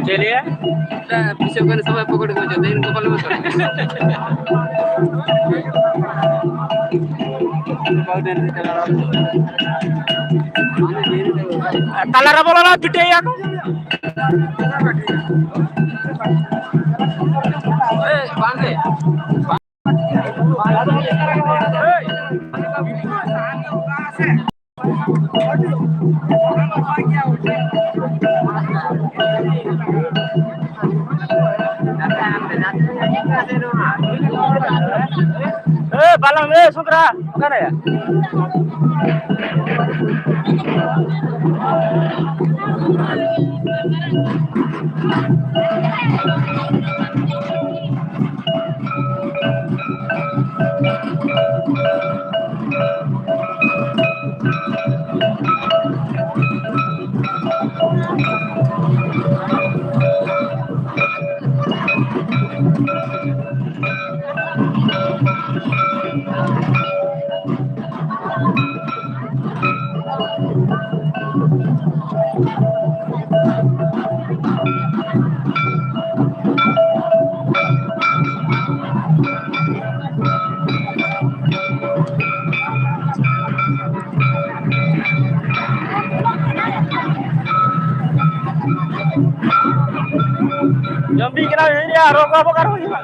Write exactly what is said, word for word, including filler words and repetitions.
चलिए। ᱯᱤᱪᱷᱚᱱ ᱠᱷᱚᱱ ᱥᱚᱵᱟᱭ ᱯᱚᱠᱚᱲ ᱠᱚ ᱡᱚᱛᱚ ᱤᱱᱠᱩ ᱯᱟᱞᱮ ᱵᱚᱥᱚ᱾ ᱛᱟᱞᱟ ᱨᱮ ᱵᱚᱞᱚ ᱞᱮᱱᱟ, ᱯᱤᱴᱟᱹᱭᱟ ᱠᱚ᱾ ᱮ, ᱵᱟᱝ ᱜᱮ᱾ ᱮ, ᱵᱟᱞᱟᱢ, ᱮ, ᱥᱩᱸᱫᱽᱨᱟ, ᱚᱠᱟᱨᱮ? ᱡᱚᱢ ᱵᱤ ᱠᱟᱱᱟ ᱦᱩᱭᱩᱜᱼᱟ, ᱟᱨᱚ ᱚᱠᱟ ᱵᱚᱠᱟᱨ ᱦᱩᱭᱩᱜᱼᱟ᱾